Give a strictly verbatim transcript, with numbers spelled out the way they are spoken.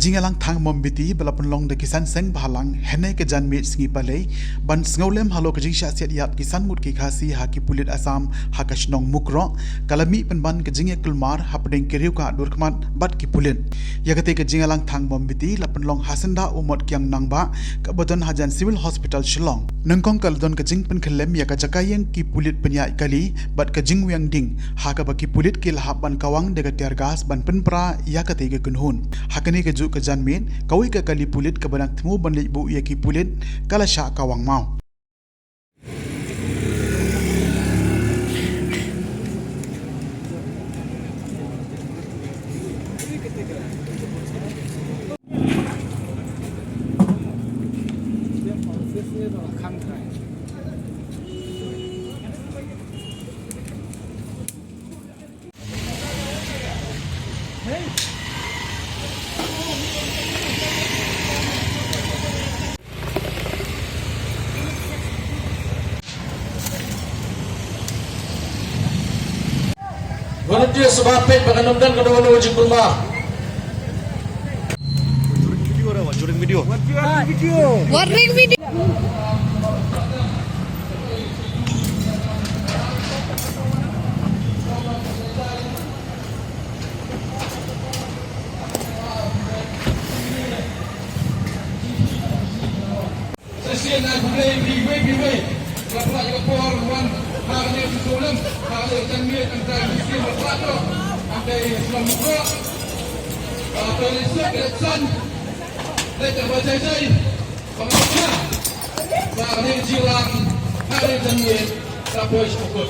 Jingïalang thang mombiti ba la pynlong da ki san seng bhalang hynne ka janmiet sngi Palei ban sngewlem halor ka jingshah siat ïap ki san ngut ki Khasi ha ki pulit Assam ha ka shnong Mukroh ka la mih pynban ka jingïakulmar hapdeng ki riew ka dur khmat bad ki pulit. Ïa katei ka jingïalang thang mombiti la pynlong ha syndah u Mot Kiang Nangbah kaba don hajan Civil Hospital Shillong. Nyngkong ka la don ka jingpynkhyllem ïa ka jaka ïeng ki pulit pynïaid kali bad ka jingwiang ding ha kaba ki pulit ki la hap ban kawang da ka tear gas ban pynpra ïa katei ka kynhun. Ha kane ka juh ka janmiet kawei ka kali pulit kaba dang thmu ban leit buh ïa ki pulit ka la shah kawang maw. Volunteer saba peit ba kan ym don kano kano ka jingkulmar. Warning video. Shisien ai khublei ïa phi iwei pa iwei. Nga pynlait ïa ka por wan ha kane ka shnong Lem ha kane ka janmiet, hangtai shisien ba pynlait ïa ka shnong Mukroh. Ba pynlait ïa ka election. Leit kaba jai jai. Ba nga pynlait ïa kane ka jingïalang ha kane ka janmiet. Ka poi sha kut.